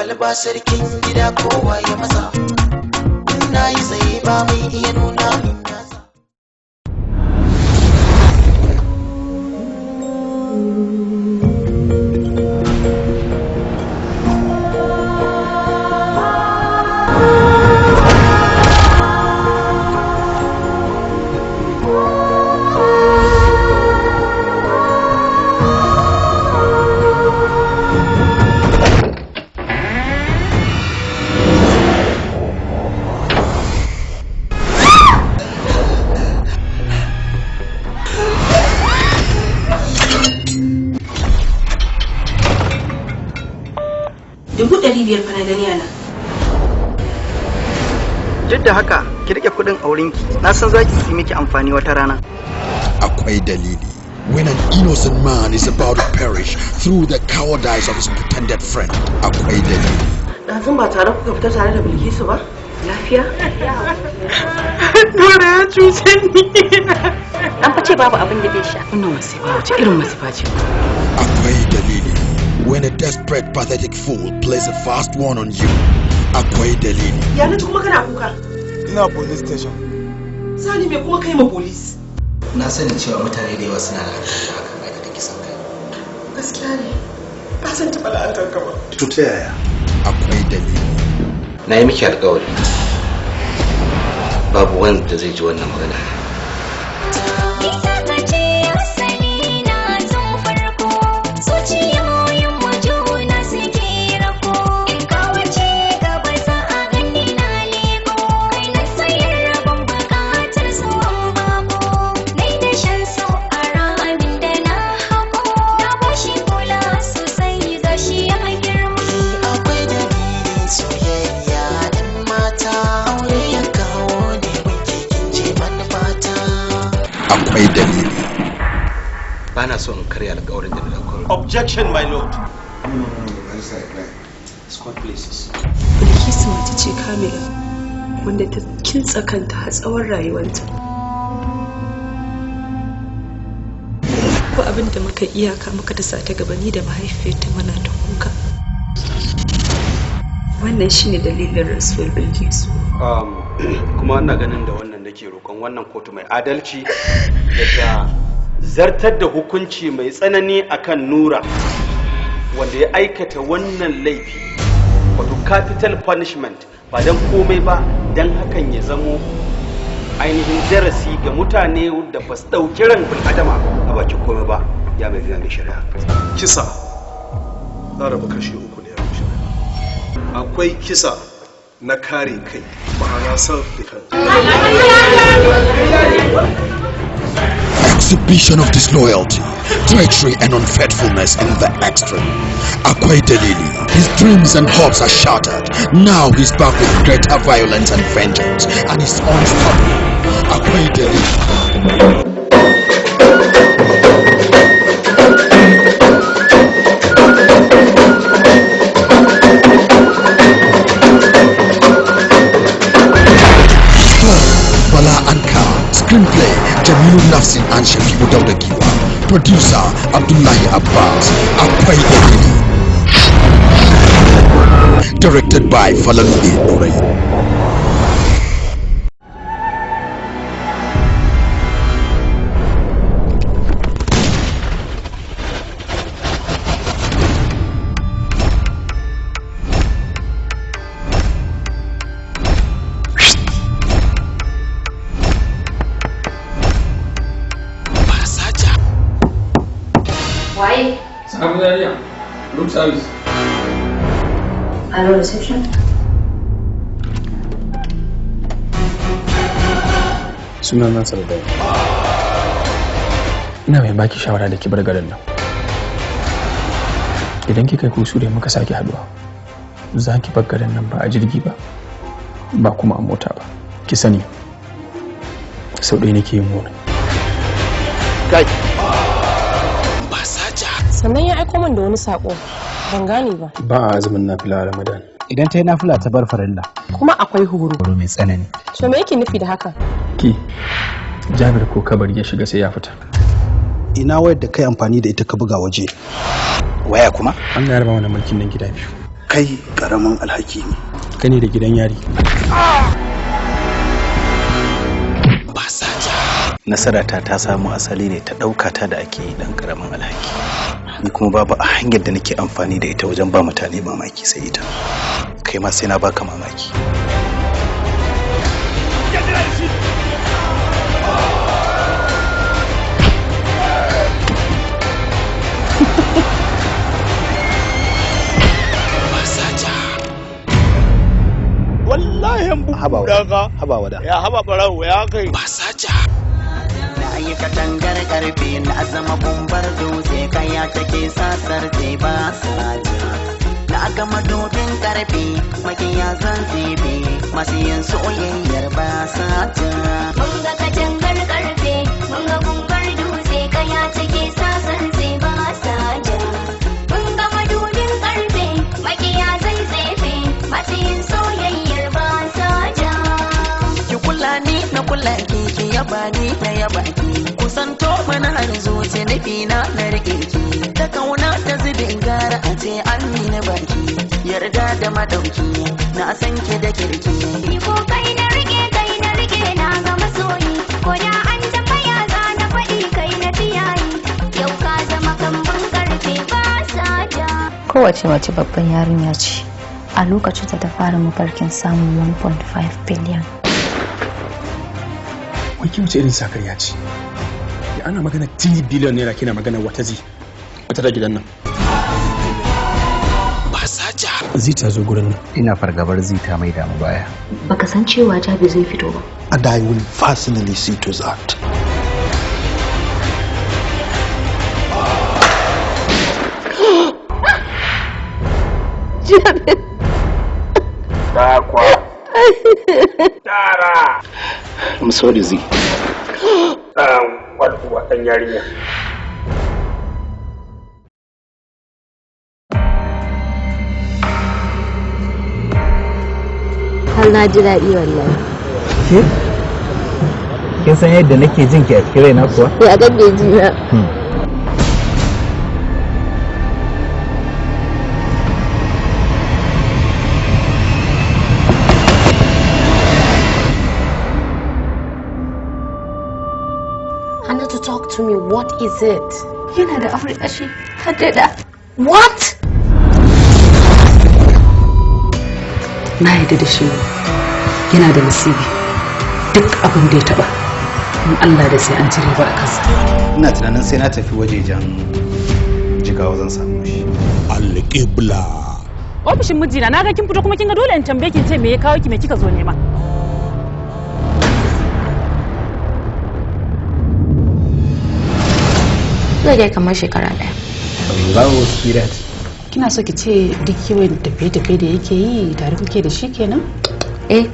Kwalba sarkin gida kowa ya maza. Na yi tsaye ba mai iya nuna min yatsa. 500,000 fa na gani a nan. Duk da haka, ki rike kuɗin aurenki, na san za ki yi miki amfani wata rana. Akwai Dalili. When an innocent man is about to perish through the cowardice of his pretended friend. Akwai Dalili. Ɗazun ba tare kuka fita tare da Bilkisu ba? Lafiya? Nura ya cuce ni. An fa ce babu abin da bai sha. Wannan masifa wace irin masifa ce? Akwai Dalili. When a desperate, pathetic fool plays a fast one on you. Akwai Dalili. Ya na kuma kana kuka? Ina police station. Sani, me kuma kai ma police? Na sani cewa mutane da yawa suna la'antar akan aikata kisan kai. Gaskiya ne. Ba san taɓa la'antar ka ba. To ta yaya? Akwai Dalili. Na yi miki alkawari, babu wanda zai ji wannan magana. Ita ta ce asali na tun farko, zuciyoyin mu juna suke rako. In ka wuce gaba za a gani na leko, kai na sayar rabon bukatar zuwan bako. Nai da shan so a ramin da na hako, na bashi kula sosai gashi ya girma. Akwai dalilin soyayya ɗan mata, aure ya kawo ne wanke kin ce manufata. Akwai Dalili. Ba na so in karya alkawarin da na dauko. Objection, my lord. Squad places. Bilkisu mace ce kamila wanda ta kintsa kanta har tsawon rayuwanta. Ko abin da muka iyaka muka tasa ta gaba ni da mahaifiyarta muna ta kuka. Wannan shine dalilin rasuwar Bilkisu. Kuma ina ganin da wannan nake roƙon wannan kotu mai adalci da ta zartar da hukunci mai tsanani akan Nura wanda ya aikata wannan laifi, wato capital punishment, ba don komai ba don hakan ya zamo ainihin darasi ga mutane da ba su ɗauki ran bil'adama a bakin komai ba, ya mai biya mai shari'a. Kisa za rabu kashi uku ne a shari'a. Akwai kisa na kare kai, ma'ana self defense. Exhibition of disloyalty, treachery, and unfaithfulness in the extreme. Akwai Dalili. His dreams and hopes are shattered. Now he's back with greater violence and vengeance, and he's unstoppable. Akwai Dalili. Story, Bala Anka. Screenplay, Jamilu Nafsin and Shafi'u Dauda Giwa. Producer, Abdullahi Abbas. Akwai Dalili. Directed by Falalu A. Dorai. Waye? Sabu Zaria, room service. Hello, reception. Suna na Sardau. Ina mai baki shawara da ki bar garin nan. Idan kika yi kusure muka sake haduwa, za ki bar garin nan ba a jirgi ba, ba kuma a mota ba. Ki sani, sau ɗaya nake yin wani. Kai. Sannan ya aiko min da wani sako, ban gane ba. Ba a azumin nafila a Ramadan. Idan ta yi nafila ta bar farilla. Kuma akwai horo. Horo mai tsanani. To me yake nufi da haka? Ki, Jabir ko kabari ya shiga sai ya fita. Ina wayar da kai amfani da ita ka buga waje? Waya kuma? Allah ya raba mana mulkin nan gida biyu. Kai karamin alhaki ne. Kai ne da gidan yari. Nasarata ta samu asali ne ta ɗauka ta da ake yi ɗan ƙaramin alhaki. Ni kuma babu a hanyar da nake amfani da ita wajen ba mutane mamaki sai ita. Kai ma sai na baka mamaki. Wallahi Haba wada. Haba wada. Ya haba barawo ya kai. Basaja. Na yi katangar karfe na zama gumbar dutse kaya take sasar te ba saja. Na gama dubin karfe makiya zan zebe masu yin soyayyar ba saja. Mun ga katangar karfe, mun ga gumbar dutse kaya take sasan sai ba sa ja. Mun ga madubin karfe, makiya zai tsefe, masu yin soyayyar ba sa ja. Ki kula ni na kula ki ki yaba ni na yaba ki kusanto mana har zuci nufi na na rike ki ta kauna ta zubin gara a ce an na baki yarda da madauki na san ki da kirki. Ni ko kai na rike kai na rike na ga masoyi, ko da an tambaya za na faɗi kai na tiyayi. Yau ka zama kambun karfe ba sa ja. Kowace mace babban yarinya ce a lokacin da ta fara mafarkin samun 1.5 billion. Wai ke wace irin sakarya ce? Ya ana magana 3 billion naira kina magana wata zi. Wata da gidan nan. Basaja. Zita zo gurin nan. Ina fargabar zita mai damu baya. Baka san cewa Jabi zai fito ba. And I will personally see to that. Jabi. Takwa. Tara. I'm sorry Z. Ɗan wadda ɗan yarinya. Har na ji daɗi wallahi. Ke? Kin san yadda nake jin ki a cikin raina kuwa? Ya kake ji na? Hannah to talk to me. What is it? Yana da aure ashe har da ɗa. What? Na yarda da shi yana da nasibi duk abin da ya taba in Allah da sai an cire ba a kansa. Ina tunanin sai na tafi wajejen jigawa zan samu shi. Alƙibla. Ofishin mijina na ga kin fito kuma kin ga dole in tambaye ki in ce me ya kawo ki me kika zo nema. Zai kai kamar shekara ɗaya. Allahu sweetheart. Kina so ki ce duk yawan tafiye-tafiye da yake yi tare kuke da shi kenan? Eh,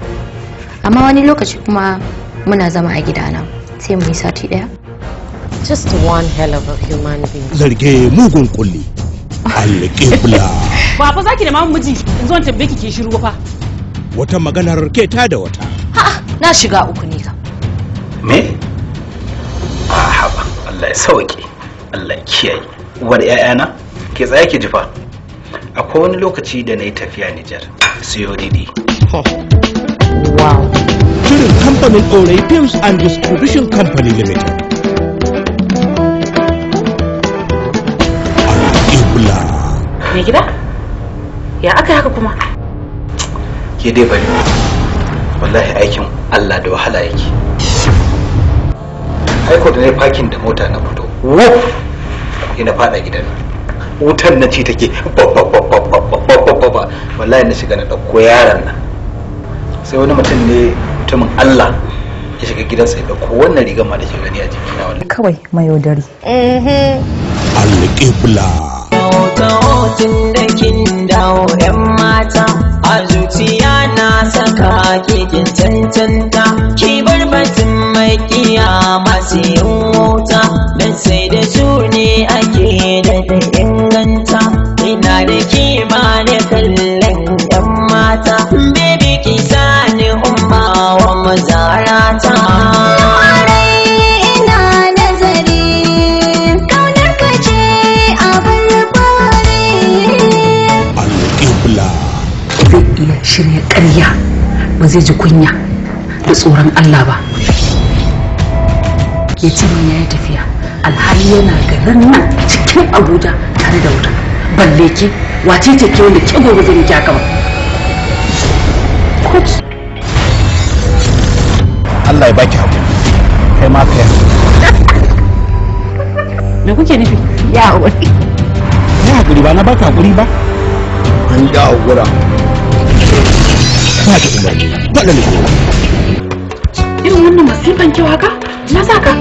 amma wani lokaci kuma muna zama a gidana sai mu yi sati ɗaya. Just one hell of a human being. Zarge mugun kulli. Alƙibla. Ba fa zaki nema min miji in zo in tambaye ki ki shiru ba fa. Wata maganar keta da wata. Na shiga uku ne kam. Me? A haba, Allah ya sauke. Allah ya kiyaye. Uwar ƴaƴana, ke tsaya ki jifa. Akwai wani lokaci da na yi tafiya Nijar, siyo didi. Wow. Shirin kamfanin Ɗorai Films and Distribution Company Limited. Alƙibla. Me gida? Ya aka haka kuma? Ke dai bari. Wallahi aikin Allah da wahala yake. Aiko da na yi fakin da mota na fito. Wuf! Sai na fada gidan nan. Wutan na ci take ba wallahi na shiga na ɗauko yaron nan. Sai wani mutum ne mutumin Allah ya shiga gidansa ya ɗauko wannan rigar ma da ke gani a jikina wallahi. Kawai mayaudari. Alƙibla. Tun da kin dawo 'yan mata a zuciya na saka kekin cancanta ki bar batun makiya masu yin wuta dan sai da su ne ake da inganta ina da ke ba da kallon 'yan mata baby ki sani umma wa mazarata. Ina nazari, kaunar ka ce abin fari. Alƙibla. Ƙarya ba zai ji kunya da tsoron Allah ba, ya ce min ya yi tafiya, alhali yana garin nan cikin Abuja tare da wuta. Balle ke, wace ce ke wanda ke gobe zai miki haka ba? Allah ya baki hakuri, kai ma kai. Me kuke nufi? Ya hakuri. Ya hakuri ba na baka hakuri ba. An dawo gura. Ba ta umarni. Faɗa. Irin wannan masifan kyau haka na saka.